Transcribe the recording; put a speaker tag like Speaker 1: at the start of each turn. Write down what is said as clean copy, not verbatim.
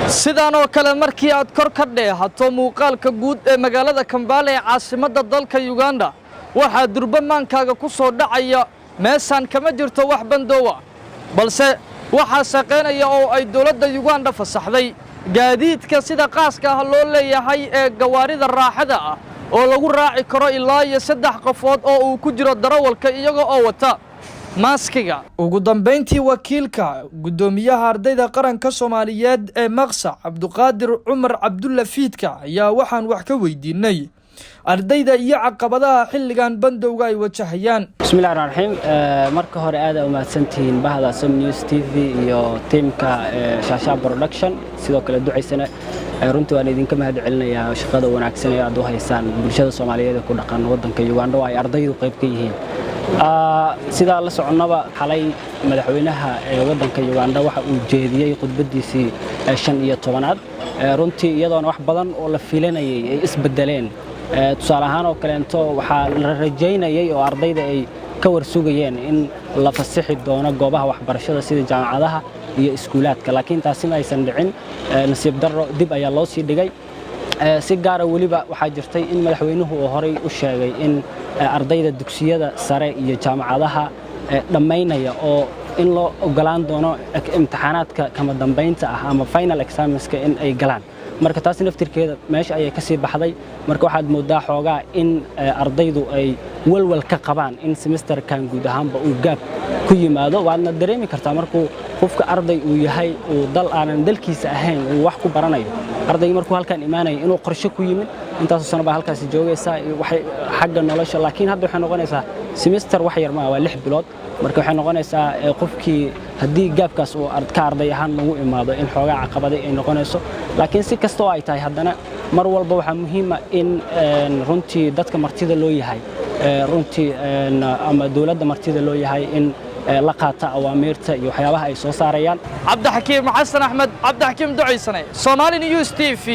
Speaker 1: Sidaan oo kale markii aad kor ka dheehato muuqaalka guud ee magaalada Kambaale ee caasimadda dalka Yuganda, waxaa durba maankaaga ku soo dhacaya meeshaan kama jirto wax bandoowa, balse waxaa shaqaynaya oo ay dowladda Yuganda fasaxday gaadiidka sida qaaska ah loo leeyahay ee gawaarida raaxada ah oo lagu raaci karo ilaa iyo saddex qofood oo uu ku jiro darawalka, iyaga oo wata maaskiga. Ugu dambayntii, wakiilka guddoomiyaha ardayda qaranka Soomaaliyeed ee Maqsac, Cabduqaadir Cumar Cabdulla Fiidka, ayaa waxaan wax ka weydiinay ardayda iyo caqabadaha xilligan bandowga ay wajahayaan.
Speaker 2: Bismillahi raxmaan raxiim. Marka hore aad aa umahadsantihiin bahda Som News TV iyo tiimka Shaashaa Production, sidoo kale ducaysana. Runtii waan idinka mahad celinayaa shaqada wanaagsan ee aad u haysaan bulshada Soomaaliyeed ee ku dhaqan waddanka Uganda oo ay ardaydu qayb ka yihiin. Sidaa la soconnaba, xalay madaxweynaha ee waddanka Uganda waxa uu jeediyey khudbaddiisii 15aad. Runtii iyadoona wax badan oo la filanayay ay isbedeleen. Tusaale ahaan oo kaleento, waxaa la rajaynayay oo ardayda ay ka war sugayeen in la fasixi doono goobaha waxbarashada sida jaamacadaha iyo iskuulaadka, laakiin taasi ma aysan dhicin. Nasiib darro, dib ayaa loo sii dhigay. Si gaara weliba waxaa jirtay in madaxweynuhu uu horay u sheegay in ardayda dugsiyada sare iyo jaamacadaha dhammaynaya oo in loo ogolaan doono imtixaanaadka kama dambaynta ah ama final examska in ay galaan. Marka taasi naftirkeeda meesha ayay ka sii baxday. Marka waxaad mooddaa xoogaa in ardaydu ay walwal ka qabaan in semesterkan guud ahaanba uu gaab ku yimaado. Waadna dareemi kartaa, markuu qofka arday uu yahay, uu dal aanan dalkiisa ahayn uu wax ku baranayo, ardayga markuu halkan imaanaya inuu qorshe ku yimid, intaasoo sano baa halkaasi joogaysaa, waxay xagga nolosha. Laakiin hadda waxay noqonaysaa semester wax yar maa, waa 6 bilood. Marka waxay noqonaysaa qofkii haddii gaabkaas uu ka arday ahaan lagu imaado in xoogaa caqabaday ay noqonayso. Laakiin si kasta oo ay tahay, haddana mar walba waxaa muhiima in runtii dadka martida loo yahay, runtii ama dowladda martida loo yahay, in la qaata awaamiirta iyo waxyaabaha ay soo saarayaan.
Speaker 1: Cabdixakiim Xasan Axmed, Cabdixakiim Ducaysane, Somali News TV.